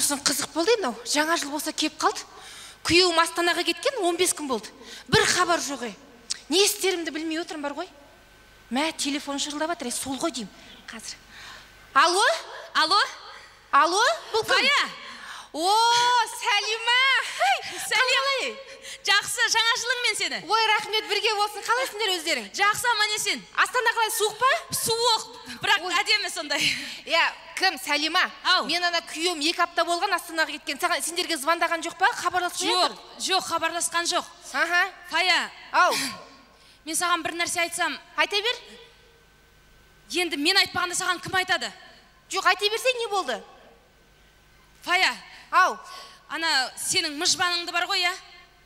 Құрысын, қызық болды мынау. Жаңа жыл болса кеп қалды. Күйеуім Астанаға кеткен 15 күн болды. Бір хабар жоқ. Не істерімді білмей отырмын бар ғой. Мә, телефон шырылдап жатыр, сол ғой деймін. Қазір. Алло? Алло? Алло? Бұл кім? Фая! О, Сәлима! Сәлем! Жақсы, жаңа жылыңмен сені. Ой, рахмет, бірге болсын. Қалайсыңдар өздерің? Жақсы, аман есен. Астана қалай, суық па? Суық, бірақ әдемі сондай. Иә, кім, Сәлима? Ау. Мен ана күйеуім 2 апта болған Астанаға кеткен. Саған сендерге звондаған жоқ па? Хабарласқан жоқ? Жоқ, хабарласқан жоқ. Аха. Фая. Ау. Мен саған бір нәрсе айтсам. Айта бер. Енді мен айтпағанда саған кім айтады? Жоқ, айта берсең не болды? Фая. Ау. Ана сенің мыжбаныңды бар ғой, иә?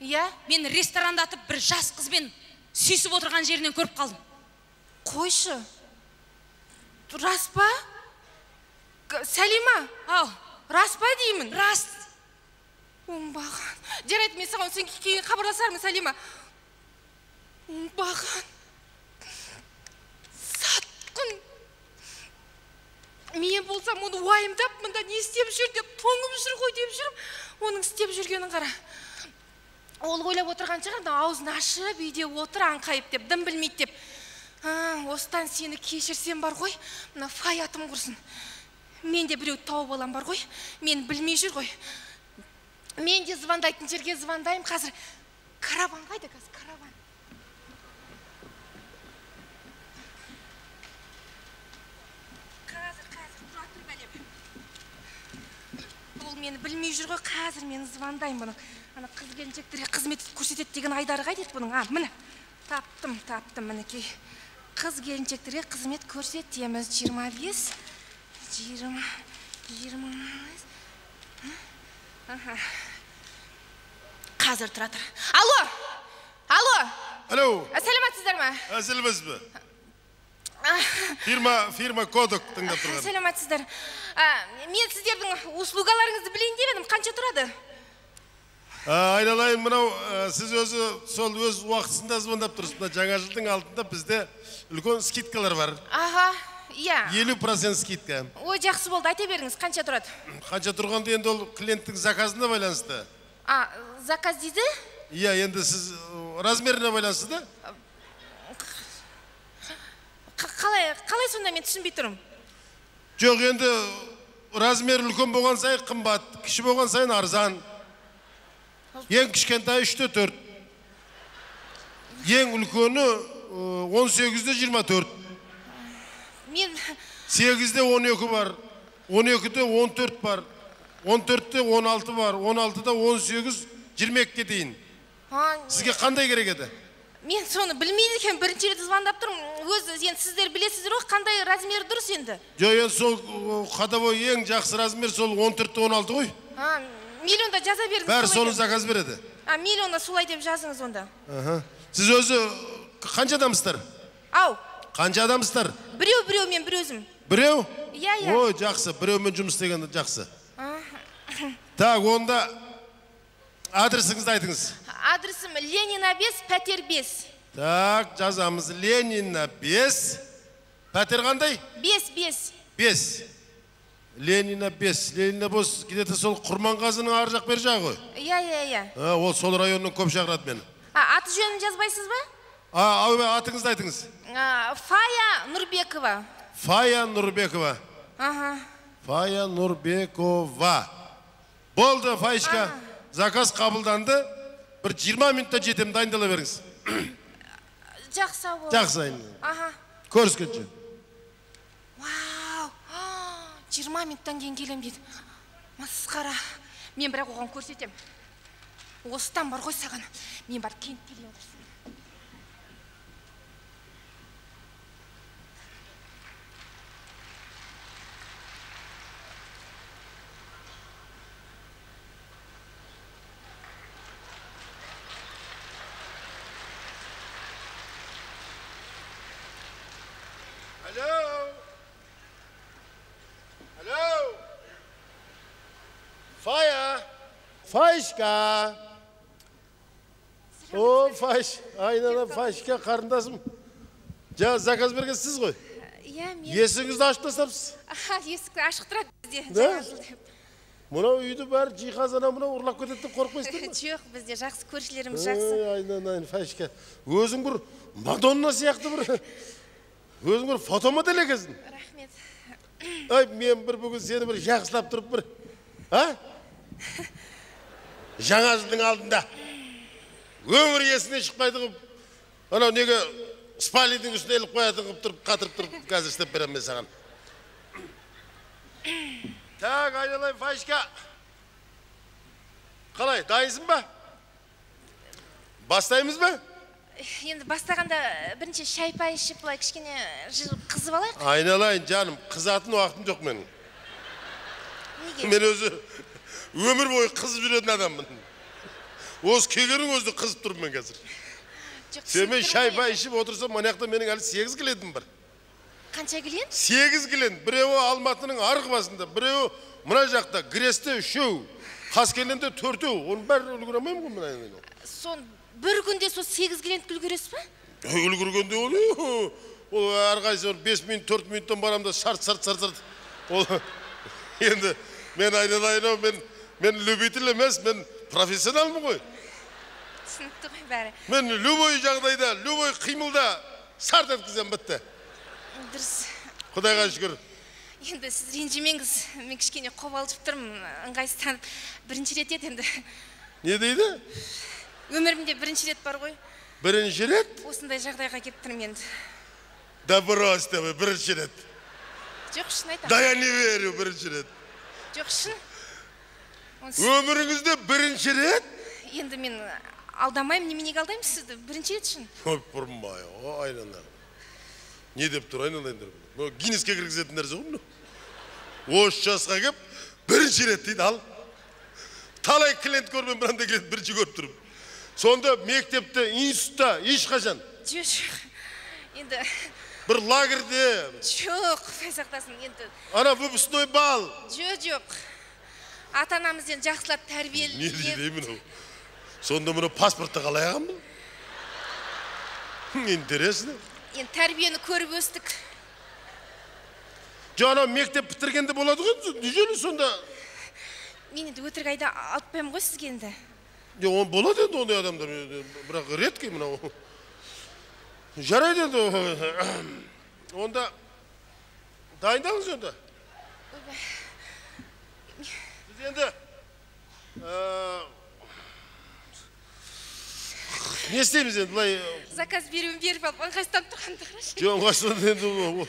Иә. Мен ресторанда атып бір жас қызбен сүйісіп отырған жерінен көріп қалдым. Қойшы. Рас па? Сәлима. Ау. Рас па деймін? Рас. Оңбаған. Жарайды, мен саған соң кейін хабарласармын, Сәлима. Оңбаған. Сатқын. Мен болсам оны уайымдап, мында не істеп жүр деп, тоңып жүр ғой деп жүрмін. Оның істеп жүргенін қара. Ол ойлап отырған шығар, аузын ашып үйде отыр аңқайып деп, дым білмейді деп. Осыдан сені кешірсем бар ғой, мына Фай атым құрсын. Мен де біреу тауып алам бар ғой, мен білмей жүр ғой. Мен де звондайтын жерге звондаймын қазір. Караван қайда қазір, караван. Қазір, тұра тұр бәлем. Ол мені білмей жүр ғой, қазір мен звондаймын бұның. Ана қыз келіншектерге қызмет көрсетеді деген айдары қайда еді бұның? А, міне. Таптым, мінекей. Қыз келіншектерге қызмет көрсетеміз. 25, 20, 20. Аха. Қазір тұра тұр. Алло! Алло! Алло! Сәлеметсіздер ме? Сәлеметсіз бе? Фирма Кодок тыңдап тұрған. Сәлеметсіздер. Мен сіздердің услугаларыңызды білейін деп едім. Қанша тұрады? Айналайын, мынау сіз өзі сол өз уақытысында звондап тұрсыз. Мына жаңа жылдың алдында бізде үлкен скидкалар бар. Аха, иә. 50% скидка. Ой, жақсы болды, айта беріңіз, қанша тұрады? Қанша тұрғанда енді ол клиенттің заказына байланысты. А, заказ дейді? Иә, енді сіз размеріне байланысты да? Қалай сонда, мен түсінбей тұрмын? Жоқ, енді размер үлкен болған сайын қымбат, кіші болған сайын арзан. Ең кішкентай 3-те 4. Ең үлкені 18-де 24. Мен 8-де 12 бар, 12-де 14 бар, 14-те 16 бар, 16-да 18, 22-ге дейін. Сізге қандай керек еді? Мен соны білмейді екен, бірінші рет звондап тұрмын. Өзі енді сіздер білесіздер ғой, қандай размер дұрыс енді? Жоқ, енді сол ходовой ең жақсы размер сол 14-те 16 ғой. Миллионда жаза беріңіз. Бәрі соны заказ береді. Миллионда солай деп жазыңыз онда. Сіз өзі қанша адамсыздар? Ау. Қанша адамсыздар? Біреу, мен бір өзім. Біреу? Иә, иә. Ой, жақсы, біреумен жұмыс істеген жақсы. Так, онда адресіңізді айтыңыз. Адресім Ленина 5, пәтер 5. Так, жазамыз. Ленина 5. Пәтер қандай? 5, 5. 5. Ленина 5. Ленина бос, где-то сол Құрманғазының ар жақ бер жағы ғой. Иә, иә, иә. Ол сол районның көп шақырады мені. Аты жөнін жазбайсыз ба? Атыңызды айтыңыз. Фая Нұрбекова. Фая Нұрбекова. Аха. Фая Нұрбекова. Болды, Фаишка. Заказ қабылданды. Бір 20 минутта жетем, дайындала беріңіз. Жақсы болды. Жақсы. Аха. Көріскенше. Вау. 20 минуттан кейін келем дейді. Масқара. Мен бірақ оған көрсетем. Осыдан бар ғой саған. Мен барып киініп келейін құрсын. Алло. Алло. Фая. Фаишка. О, Файш, айнала Файшка қарындасым. Жаңа заказ берген сіз ғой? Иә, мен. Есігіңізді ашып тастапсыз. Аха, есікті ашық тұрады бізде. Жаңа жыл деп. Мынау үйді бәрі жиһаз анау мынау ұрлап кетеді деп қорықпайсыздар ма? Жоқ, бізде жақсы көршілеріміз жақсы. Ой, айналайын, Фаишка. Өзің бір Мадонна сияқты бір, өзің бір фотомодель екенсің. Рахмет. Ай, мен бір бүгін сені бір жақсылап тұрып бір, а? Жаңа жылдың алдында өмір есіне шықпайды қылып, анау неге спальныйдың үстіне іліп қоятын қылып тұрып, қатырып тұрып, қазір істеп беремін мен саған. Так, айналайын, Фаишка. Қалай, дайынсың ба? Бастаймыз ба? Енді бастағанда бірінші шай пай ішіп, былай кішкене қызып алайық. Айналайын, жаным, қызатын уақытым жоқ менің. Неге? Мен өзі өмір бойы қызып жүретін адаммын. Осы келгеннің өзінде қызып тұрмын мен қазір. Сенімен шай пай ішіп отырсам, мына жақта менің әлі 8 клиентім бар. Қанша клиент? 8 клиент. Біреуі Алматының арғы басында, біреуі мына жақта, Гресте 3, Қаскелеңде 4. Оның бәрін үлгере алмаймын ғой мен айналайын. Сон бір күнде сол 8 клиентке үлгересіз ба? Үлгергенде ол әрқайсысы 5 минут, 4 минуттан барамын да шарт, шарт, шарт, шарт. Ол енді мен айналайын, мен любитель емес, мен профессионалмын ғой. Түсінікті ғой бәрі. Мен любой жағдайда, любой қимылда сарт еткіземін, бітті. Дұрыс. Құдайға шүкір. Енді сіз ренжімеңіз, мен кішкене қобалжып тұрмын, ыңғайсызданып. Бірінші рет еді енді. Не дейді? Өмірімде бірінші рет бар ғой. Бірінші рет? Осындай жағдайға келіп тұрмын енді. Да брось ты, бірінші рет. Жоқ, шын айтамын. Да я не верю, бірінші рет. Жоқ, шын. Өміріңізде бірінші рет? Енді мен алдамаймын, неменеге алдаймын сізді, бірінші рет шын. Ой, бұрмай, айналайын. Не деп тұр, айналайындар? Мынау Гиннеске кіргізетін нәрсе ғой мынау. Осы жасқа кеп, бірінші рет дейді, ал. Талай клиент көрмей, мынандай клиент бірінші көріп тұрмын. Сонда мектепте, институтта ешқашан. Жоқ, жоқ. Енді бір лагерде. Жоқ, Құдай сақтасын, енді. Ана выпускной бал. Жоқ, жоқ. Ата-анамыз енді жақсылап тәрбиелеп. Не дейді мынау? Сонда мынау паспортты қалай алған бұл? Интересно. Енді тәрбиені көріп өстік. Жоқ, анау мектеп бітіргенде болады ғой, неужели сонда? Мен енді өтірік айда алтпаймын ғой сізге енді. Жоқ, оны болады енді ондай адамдар, бірақ редкий мынау. Жарайды енді. Онда дайындалыңыз енді. Біз енді не істейміз енді былай? Заказ беруін беріп алып, ыңғайсызданып тұрғанды қарашы. Жоқ, ыңғайсызданып енді ол.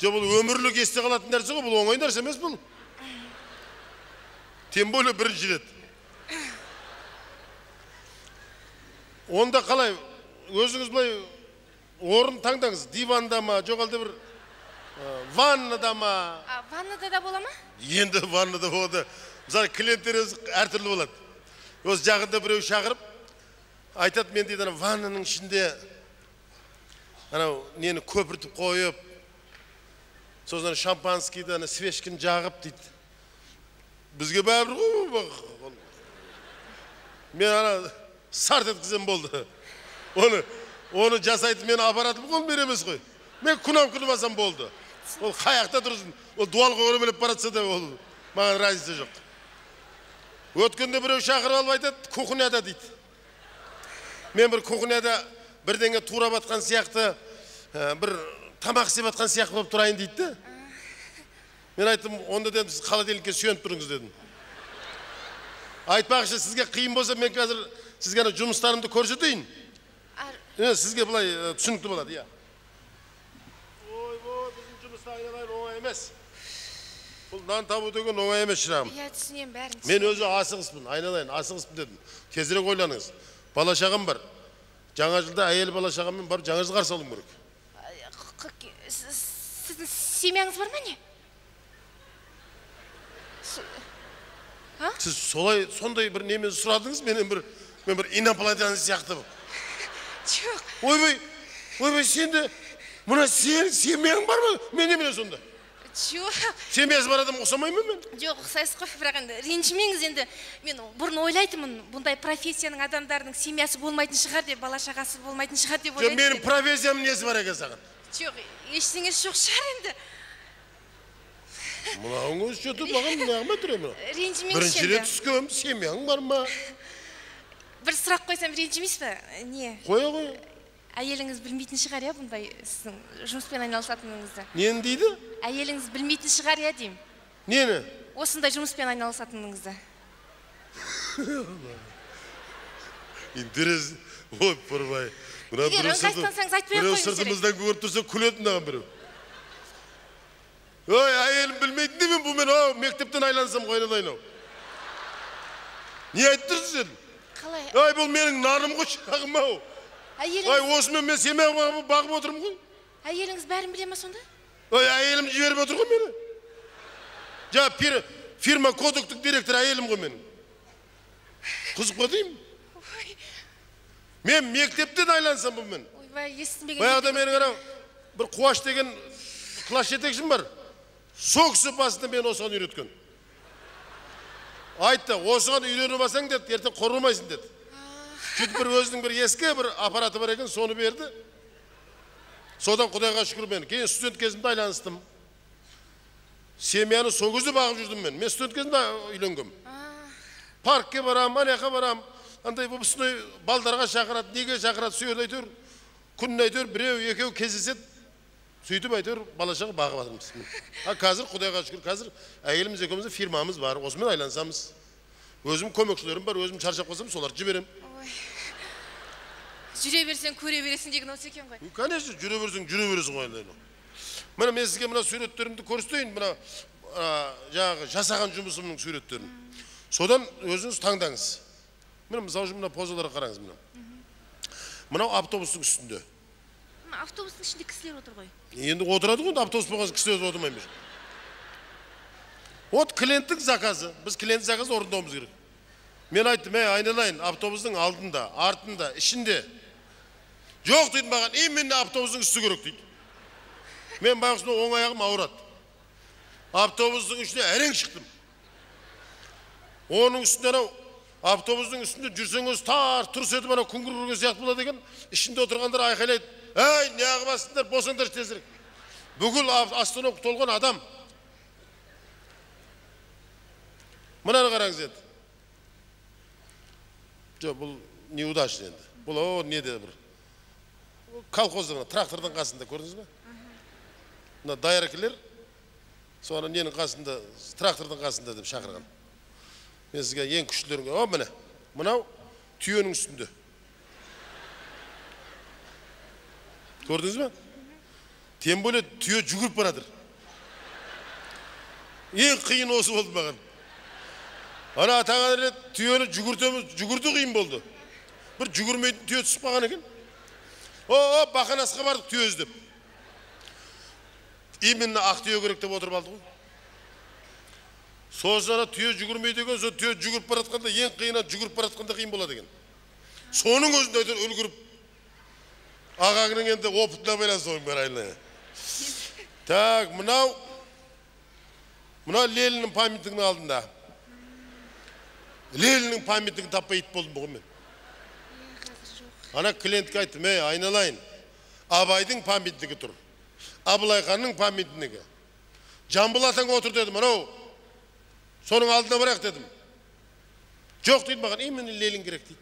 Жоқ, бұл өмірлік есте қалатын нәрсе ғой, бұл оңай нәрсе емес бұл. Тем более бірінші рет. Онда қалай, өзіңіз былай орын таңдаңыз, диванда ма, жоқ әлде бір ваннада ма? Ваннада да бола ма? Енді ваннада болады. Мысалы, клиенттер өзі әртүрлі болады. Осы жақында біреу шақырып, айтады, мен дейді, ваннаның ішінде анау нені көпіртіп қойып, сосын шампанскийді, ана свечканы жағып дейді. Бізге бәрібір ғой. Мен ана сарт еткізем болды. Оны жасайтын мен аппаратым ғой, мен емес қой. Мен кнопканы бассам болды. Ол қаяқта тұрсын, ол дуалға өрмелеп баратса да ол маған разница жоқ. Өткенде біреу шақырып алып айтады, кухняда дейді. Мен бір кухняда бірдеңе турап атқан сияқты, бір тамақ істеп атқан сияқты болып тұрайын дейді де. Мен айттым, онда дедім, сіз холодильникке сүйеніп тұрыңыз дедім. Айтпақшы, сізге қиын болса, мен қазір сізге ана жұмыстарымды көрсетейін. Сізге былай түсінікті болады, иә. Ой, біздің жұмыста айналайын оңай емес. Бұл нан табу деген оңай емес, шырағым. Иә, түсінемін бәрін. Мен өзі асығыспын, айналайын, асығыспын дедім. Тезірек ойланыңыз. Бала шағам бар. Жаңа жылда әйел бала шағаммен барып жаңа жыл қарсы алуым керек. Сіздің семьяңыз бар ма не? Сіз солай сондай бір немен сұрадыңыз, мен бір инопланетян сияқты. Жоқ. Ойбай, ойбай, сенде мына сенің семьяң бар ма? Мен немене сонда? Жоқ. Семьясы бар адамға ұқсамаймын мен? Жоқ, ұқсайсыз ғой, бірақ енді ренжімеңіз енді. Мен бұрын ойлайтынмын, бұндай профессияның адамдарының семьясы болмайтын шығар деп, бала шағасы болмайтын шығар деп ойлайтынмын. Жоқ, менің профессиямның несі бар екен саған? Жоқ, ештеңесі жоқ шығар енді. Мынауың өзі что-то маған неғып тұр мынау? Ренжімеңізші. Бірінші рет түскем, семьяң бар ма? Бір сұрақ қойсам ренжімейсіз бе? Не? Қоя ғой. Әйеліңіз білмейтін шығар, иә, бұндай сіздің жұмыспен айналысатыныңызды? Нені дейді? Әйеліңіз білмейтін шығар, иә, деймін. Нені? Осындай жұмыспен айналысатыныңызды. Интерес, ой, пырбай. Егер ыңғайсызсаңыз айтпай ақ біреу қойыңыз. Сыртымыздан көріп тұрса күледі мынаған біреу. Ой, әйелім білмейтін деймін, бұл мен ау, мектептен айлансам ғой, айналайын ау. Не айтып тұрсың сен? Қалай? Ой, бұл менің наным ғой, шырағым ау. Ой, осымен мен семья бағып отырмын ғой. Әйеліңіз бәрін біле ме сонда? Ой, әйелім жіберіп отыр ғой мені. Жа, фирма Кодектің директоры әйелім ғой менің. Қызық па деймін? Мен мектептен айлансам бұл мен. Ойбай, естімеген. Баяғыда менің анау бір Қуаш деген класс жетекшім бар. Сол кісі басында мені осыған үйреткен. Айтты, осыған үйреніп алсаң деді, ертең қор болмайсың деді. Сөйтіп бір өзінің бір ескі бір аппараты бар екен, соны берді. Содан Құдайға шүкір мен. Кейін студент кезімде айланыстым. Семьяны сол кезде бағып жүрдім мен. Мен студент кезімде үйленгем. Паркке барам, ана жаққа барам. Андай выпускной балдарға шақырады, неге шақырады, сол жерде әйтеуір күніне әйтеуір біреу, екеу кездеседі. Сөйтіп әйтеуір бала шаға бағып жатырмыз. А қазір Құдайға шүкір, қазір әйеліміз екеуміздің фирмамыз бар, осымен айлансамыз. Өзім көмекшілерім бар, өзім шаршап қалсам соларды жіберем. Ой. Жүре берсең, көре бересің деген осы екен ғой. Конечно, жүре берсең, жүре бересің ғой айналайын. Міне мен сізге мына суреттерімді көрсетейін, мына жаңағы жасаған жұмысымның суреттерін. Содан өзіңіз таңдаңыз. Міне мысалы үшін мына позаларға қараңыз мына. Мынау автобустың үстінде. Автобустың ішінде кісілер отыр ғой. Енді отырады ғой, автобус болған соң кісілер отырмай ма? Вот клиенттің заказы. Біз клиент заказын орындауымыз керек. Мен айттым, әй, айналайын, автобустың алдында, артында, ішінде. Жоқ дейді маған, именно автобустың үсті керек дейді. Мен байғұстың оң аяғым ауырады. Автобустың ішіне әрең шықтым. Оның үстінде анау автобустың үстінде жүрсеңіз тар тұрс етіп анау күңгір көрген сияқты болады екен. Ішінде отырғандар айқайлайды. Әй, неғып бассыңдар, босаңдаршы тезірек. Бүкіл остановка толған адам. Мынаны қараңыз енді. Жоқ, бұл неудачный енді. Бұл о, не деді бір. Колхоздың, трактордың қасында көрдіңіз бе? Мына дайрекелер соны ненің қасында, трактордың қасында деп шақырған. Мен сізге ең күштілерін, о, міне, мынау түйенің үстінде. Көрдіңіз бе? Тем более түйе жүгіріп баратыр. Ең қиын осы болды маған. Ана атаған рет түйені жүгіртеміз, жүгірту қиын болды. Бір жүгірмейтін түйе түсіп қалған екен. О, Бақанасқа бардық түйе іздеп. Именно ақ түйе керек деп отырып алдық ғой. Сосын ана түйе жүгірмейді екен, сол түйе жүгіріп баратқанда ең қиыны жүгіріп баратқанда қиын болады екен. Соның өзінде әйтеуір үлгеріп ағаңның енді опытына байланысты оның бәрі айналайын. Так, мынау Лениннің памятнигінің алдында. Лениннің памятнигін таппай ит болдым бүгін мен. Ана клиентке айттым, ей, айналайын, Абайдың памятнигі тұр, Абылай ханның памятнигі, Жамбыл атаң отыр дедім, анау соның алдына барайық дедім. Жоқ дейді маған, именно Ленин керек дейді.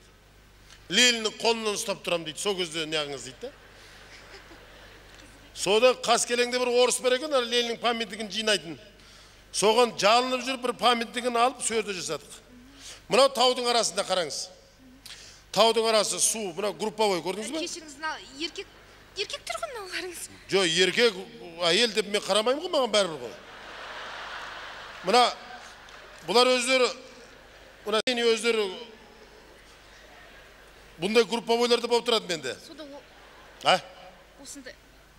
Лениннің қолынан ұстап тұрам дейді, сол кезде неғыңыз дейді да. Содан Қаскелеңде бір орыс бар екен, ана Лениннің памятнигін жинайтын. Соған жалынып жүріп бір памятнигін алып сол жерде жасадық. Мынау таудың арасында қараңыз. Таудың арасы су, мынау групповой көрдіңіз бе? Кешіріңіз, мынау еркек тұр ғой мынауларыңыз. Жоқ, еркек, әйел деп мен қарамаймын ғой, маған бәрібір ғой. Мына бұлар өздері, мына өздері бұндай групповойларда болып тұрады менде. Сонда А? Осындай.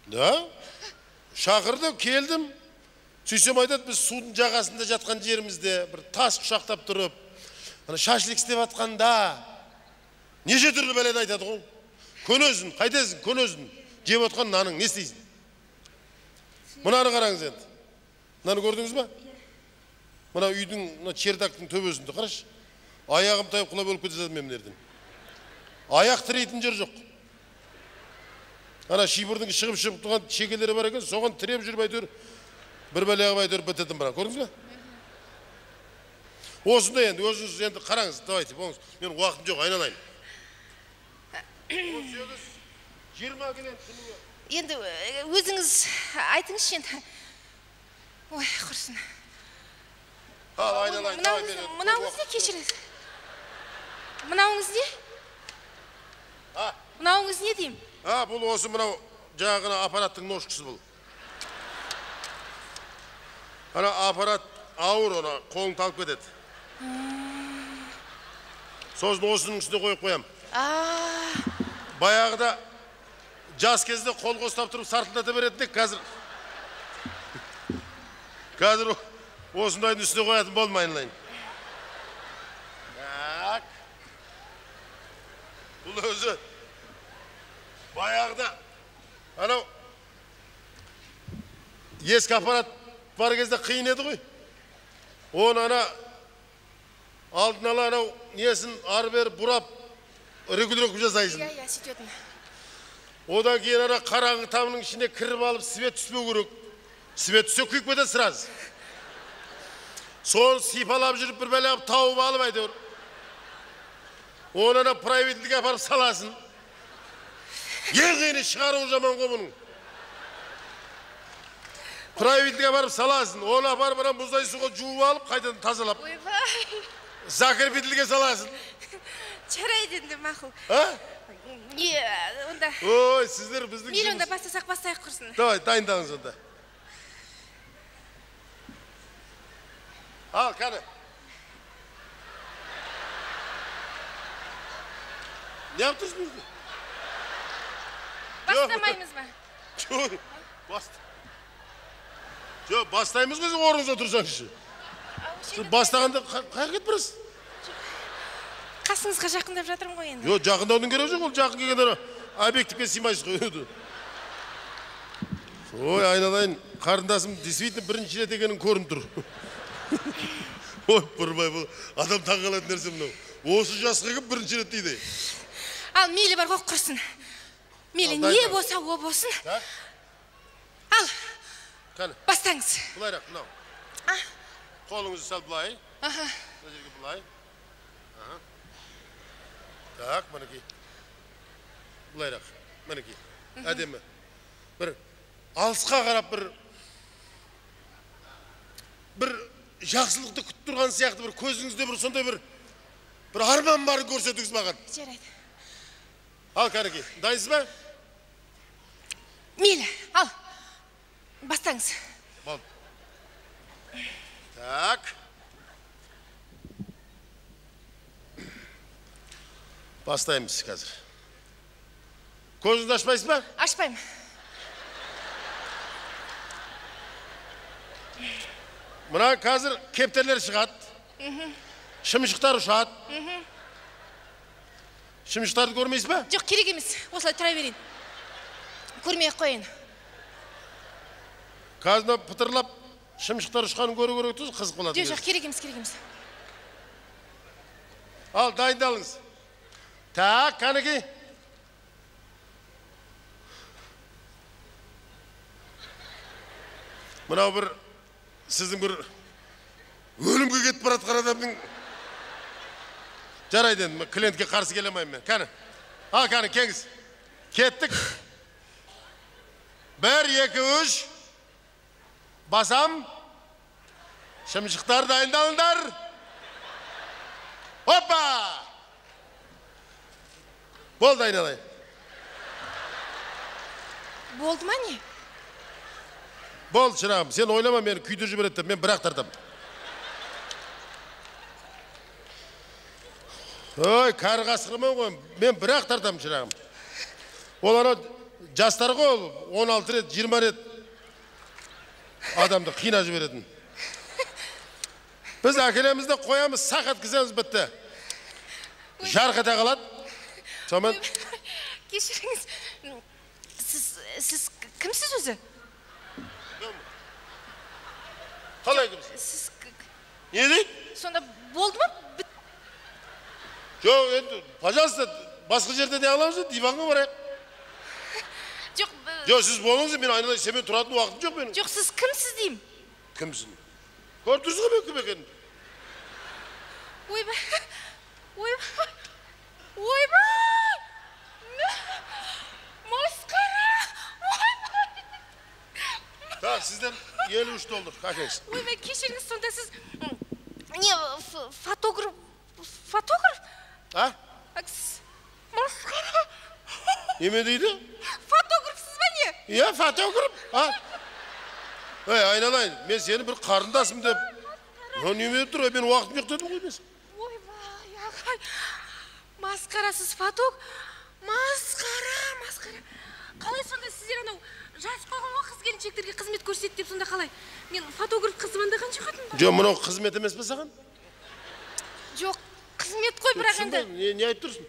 Да? Шақырды, келдім. Сөйтсем айтады, біз судың жағасында жатқан жерімізде бір тас құшақтап тұрып, ана шашлык істеп жатқанда неше түрлі бәлені айтады ғой. Көнесің, қайтесің, көнесің. Жеп отқан наның не істейсің? Мынаны қараңыз енді. Мынаны көрдіңіз ба? Мына үйдің, мына чердактың төбесінде қарашы. Аяғым тайып құлап өліп кете жаздадым мен мына жерден. Аяқ тірейтін жер жоқ. Ана шибырдың шығып-шығып тұрған шекелері бар екен, соған тіреп жүріп әйтеуір Бір бәле қылып әйтеуір бітірдім бірақ, көрдіңіз бе? Осындай енді, өзіңіз енді қараңыз, давайте, болыңыз. Мен уақытым жоқ, айналайын. 18, 20 клиент күніге. Енді өзіңіз айтыңызшы енді. Ой, құрсын. Ал, айналайын, давай мен. Мынауыңыз не, кешіріңіз? Мынауыңыз не? А? Мынауыңыз не деймін? А, бұл осы мынау жаңағы аппараттың ножкасы бұл. Ана аппарат ауыр, оны қолың талып кетеді. Сосын осының үстіне қойып қоям. Баяғыда жас кезде қолға ұстап тұрып сартылдата беретін едік, қазір осындайдың үстіне қоятын болма, айналайын. Так. Бұл өзі баяғыда анау ескі аппарат бар кезде қиын еді ғой. Оны ана алдын ала анау несін ары бері бұрап регулировка жасайсың. Иә, иә, сөйтетін. Одан кейін ана қараңғы тамның ішіне кіріп алып свет түспеу керек. Свет түссе күйіп кетеді сразу. Соны сипалап жүріп бір бәле қылып тауып алып әйтеуір. Оны ана правительге апарып саласың. Ең қиыны шығару жаман ғой бұның. Правительге апарып саласың, оны апарып ана мұздай суға жуып алып, қайтадан тазалап. Ойбай. Закрепительге саласың. Жарайды енді, мақұл. А? Не, онда. Ой, сіздер біздің. Мейлі, онда бастасақ бастайық құрсын. Давай, дайындалыңыз онда. Ал, кәні. Не алып тұрсың өзі? Бастамаймыз ба? Жоқ, жоқ, бастаймыз ғой, орныңызда тұрсаңызшы. Сіз бастағанда қаяққа кетіп барасыз? Қасыңызға жақындап жатырмын ғой енді. Жоқ, жақындаудың керегі жоқ, ол жақын келгенде объективке сыймайсыз ғой. Ой, айналайын, қарындасым действительно бірінші рет екенін көрініп тұр. Ой, бұрмай, бұл адам таңғалатын нәрсе мынау. Осы жасқа келіп бірінші рет дейді. Ал, мейлі бар ғой, құрсын. Мейлі, не болса, о болсын. Ал, бастаңыз. Былайрақ, мынау. Қолыңызды сәл былай. Мына жерге былай. Так, мінекей. Былайрақ, мінекей. Әдемі. Бір алысқа қарап бір жақсылықты күтіп тұрған сияқты бір көзіңізде бір сондай бір арман барын көрсетіңіз маған. Жарайды. Ал, кәнекей, дайынсыз ба? Мейлі, ал, бастаңыз. Болды. Так. Бастаймыз қазір. Көзіңізді ашпайсыз ба? Ашпаймын. Мына қазір кептерлер шығады. Шымшықтар ұшады. Шымшықтарды көрмейсіз ба? Жоқ, керек емес. Осылай тұра берейін. Көрмей ақ қояйын. Қазір мына пытырлап шымшықтар ұшқанын көру керек тұз, қызық болады. Жоқ, жоқ, керек емес, керек емес. Ал, дайындалыңыз. Так, кәнекей. Мынау бір сіздің бір өлімге кетіп бара жатқан адамның. Жарайды енді, клиентке қарсы келе алмаймын мен. Кәні. Ал, кәні, келіңіз. Кеттік. 1, 2, 3. Басам. Шымшықтар дайындалыңдар. Опа! Болды, айналайын. Болды ма не? Болды, шырағым. Сен ойлама, мені күйдіріп жібереді деп. Мен бірақ тартамын. Ой, кәрі қасқырмын ғой. Мен бірақ тартамын, шырағым. Ол ана жастар ғой, ол 16 рет, 20 рет адамды қинап жіберетін. Біз әкелеміз де қоямыз, сақ еткіземіз, бітті. Жарқ ете қалады. Сонымен. Кешіріңіз. Сіз кімсіз өзі? Қалай кімсіз? Сіз не дейді? Сонда болды ма? Жоқ, енді, пожалуйста, басқа жерде не аламыз, диванға барайық. Жоқ, жоқ, сіз болыңыз, мен айналайын, сенімен тұратын уақытым жоқ менің. Жоқ, сіз кімсіз деймін? Кімсің? Көріп тұрсың ғой мен кім екенімді. Ойбай, ойбай, ойбай! Масқара! Ойбай! Так, сізден 53 доллар, әкеңіз. Ойбай, кешіріңіз, сонда сіз не, фотограф, фотограф? А? Масқара! Неме дейді? Фотографсыз ба не? Иә, фотограф. А? Ей, айналайын, мен сені бір қарындасым деп. Мынау неме деп тұр, мен уақытым жоқ дедім ғой мен. Ойбай, ағай. Масқара, сіз фотог? Масқара, масқара. Қалай сонда сіздер анау жас қойған ғой қыз келіншектерге қызмет көрсет деп, сонда қалай? Мен фотограф қыз звондаған жоқ едім ба? Жоқ, мынау қызмет емес пе саған? Жоқ, қызмет қой, бірақ енді. Не айтып тұрсың?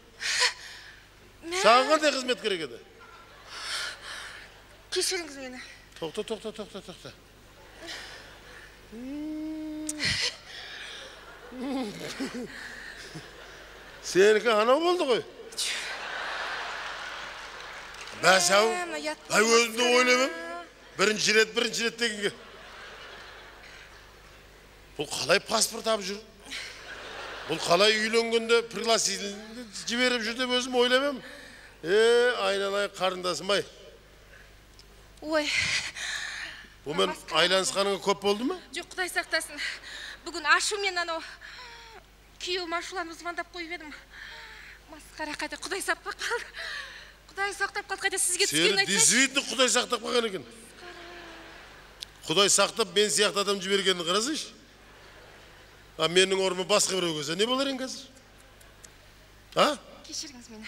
Саған қандай қызмет керек еді? Кешіріңіз мені. Тоқта, тоқта, тоқта, тоқта. Сенікі анау болды ғой. Бәс ау, ай өзім де ойлаймын. Бірінші рет, бірінші рет дегенге. Бұл қалай паспорт алып жүр? Бұл қалай үйленгенде пригласительный жіберіп жүр деп өзім ойлаймын. Айналайын қарындасым ай. Ой. Бұмен айланысқаныңа көп болды ма? Жоқ, Құдай сақтасын. Бүгін ашумен анау күйеуім ашуланып звондап қойып едім. Масқара, қайта Құдай сақтап қалды. Құдай сақтап қалды, қайта сізге түскенін айтсайшы. Сені действительно Құдай сақтап қалған екен. Құдай сақтап мен сияқты адам жібергенін қарасайшы. А менің орныма басқа біреу келсе не болар ең қазір? А? Кешіріңіз мені.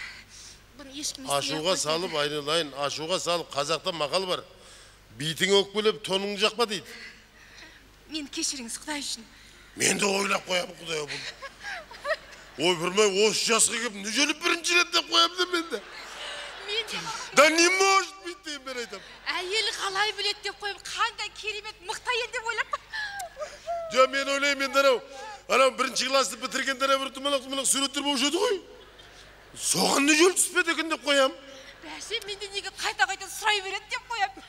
Бұны ешкім естімей. Ашуға салып, айналайын, ашуға салып, қазақта мақал бар. Битіңе өкпелеп, тоныңды жақпа дейді. Мен кешіріңіз, Құдай үшін. Мен де ойлап қоямын, Құдай бұл. Ойпырмай, осы жасқа келіп, неужели бірінші рет деп қоямын да мен де. Мен де. Да не может быть деймін, мен айтамын. Әйелі қалай біледі деп қоямын, қандай керемет мықты әйел деп ойлап. Жоқ, мен ойлаймын, енді анау бірінші классты бітіргенде бір тұмалақ-тұмалақ суреттер болушы еді ғой. Соған неужели түспеді екен деп қоямын. Бәсе, менде неге қайта-қайта сұрай береді деп қоямын.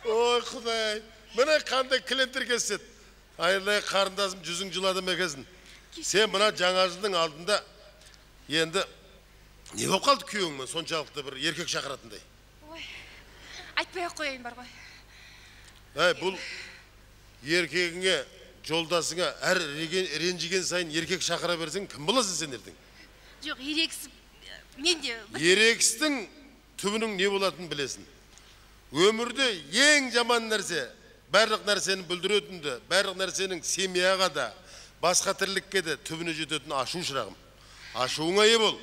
Ой, Құдай, міне қандай клиенттер келседі. Айналайын қарындасым, жүзің жылады ма екенсің. Сен мына жаңа жылдың алдында енді не болып қалды күйеуіңмен соншалықты бір еркек шақыратындай? Ой, айтпай-ақ қояйын бар ғой. Әй, бұл еркегіңе, жолдасыңа әр ренжіген сайын еркек шақыра берсең, кім боласың сен ертең? Жоқ, ерегісіп, мен де... Ерегістің түбінің не болатынын білесің. Өмірде ең жаман нәрсе, барлық нәрсені бүлдіретінді, барлық нәрсенің семьяға да, басқа тірлікке де түбіне жететін ашу, шырағым. Ашуыңа ие бол.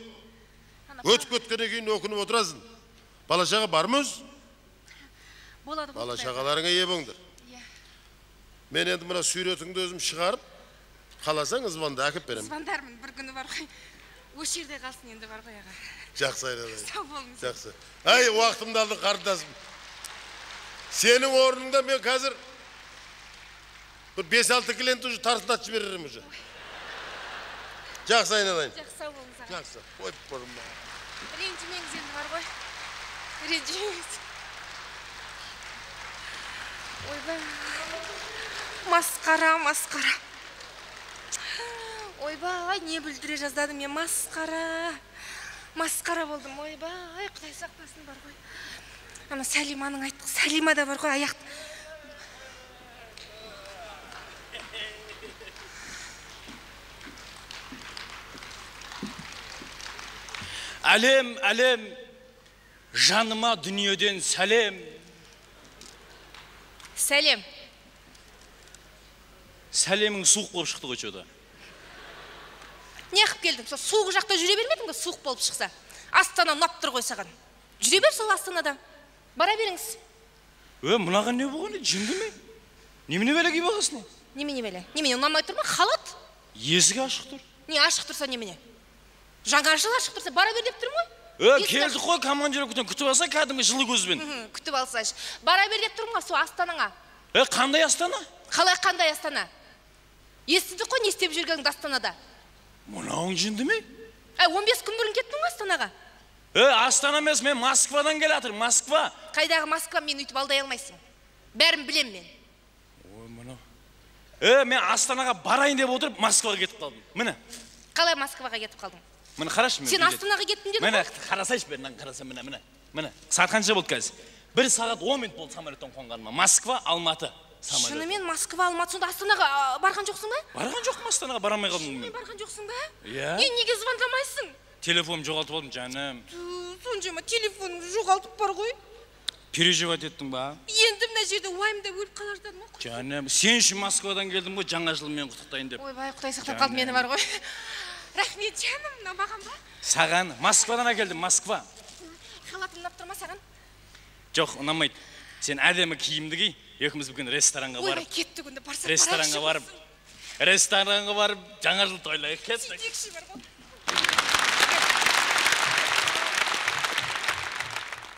Өтіп кеткеннен кейін өкініп отырасың. Бала шаға бар ма өзі? Болады. Бала шағаларыңа ие болыңдар. Мен енді мына суретіңді өзім шығарып, қаласаң звонда әкеп беремін. Звондармын, бір күні бар ғой. Осы жерде қалсын енді бар ғой аға. Жақсы, айналайын. Сау болыңыз. Жақсы. Әй, уақытымды алдың, қарындасым. Сенің орныңда мен қазір бір 5-6 клиент уже тарсылдатып жіберерім уже. Жақсы, айналайын. Жақсы, сау болыңыз аға. Жақсы. Ой, бұрма. Ренжімеңіз енді бар ғой. Ренжімеңіз. Ойбай. Масқара, масқара. Ойбай, не бүлдіре жаздадым мен, масқара. Масқара болдым, ойбай, Құдай сақтасын бар ғой. Ана Сәлиманың айтты, Сәлима да бар ғой, аяқ. Әлем, әлем, жаныма дүниеден сәлем. Сәлем. Сәлемің суық болып шықты ғой чода. Не қып келдің? Сол суық жақта жүре бермедің бе, суық болып шықса? Астана ұнап тұр ғой саған. Жүре бер сол Астанада. Бара беріңіз. Мынаған не болған? Жынды ме? Немене бәле киіп алғансың? Немене бәле? Немене ұнамай тұр ма? Халат? Есік ашық тұр. Не ашық тұрса немене? Жаңа жыл ашық тұрса бара бер деп тұрмын ғой. Келдік қой, командировкадан күтіп алса кәдімгі жылы көзбен. Күтіп алсайшы. Бара бер деп тұрмын ғой сол Астанаңа. Қандай Астана? Қалай қандай Астана? Естідік қой не істеп жүргеніңді Астанада. Мынауың жынды ме? 15 күн бұрын кеттің ғой Астанаға. Астана емес, мен Москвадан келе жатырмын, Москва. Қайдағы Москва, мені өйтіп алдай алмайсың. Бәрін білем мен. Ой, мынау. Мен Астанаға барайын деп отырып, Москваға кетіп қалдым. Міне. Қалай Москваға кетіп қалдың? Міне қарашы. Сен Астанаға кеттің дедің ғой? Міне, қарасайшы, бері қараса, міне, міне. Міне, сағат қанша болды қазір? 1 сағат 10 минут болды самолеттен қонғаныма. Москва, Алматы. Шынымен Москва, Алматы, сонда Астанаға барған жоқсың ба? Барған жоқпын, Астанаға бара алмай қалдым мен. Барған жоқсың ба? Иә. Е, неге звондамайсың? Телефонымды жоғалтып алдым, жаным. Соншама телефоныңды жоғалтып бар ғой. Переживать еттің ба? Енді мына жерде уайымдап өліп қала жаздадым ғой. Жаным, сен үшін Москвадан келдім ғой, жаңа жылмен құттықтайын деп. Ойбай, Құдай сақтап қалды мені бар ғой. Рахмет, жаным, мына маған ба? Саған Москвадан әкелдім, Москва. Халатым ұнап тұр ма саған? Жоқ, ұнамайды. Сен әдемі киімді ки, екеуміз бүгін ресторанға барып. Ойбай, кеттік онда, барсақ ресторанға барып. Ресторанға барып, жаңа жыл тойлайық, кеттік. Сөйтейікші бар ғой.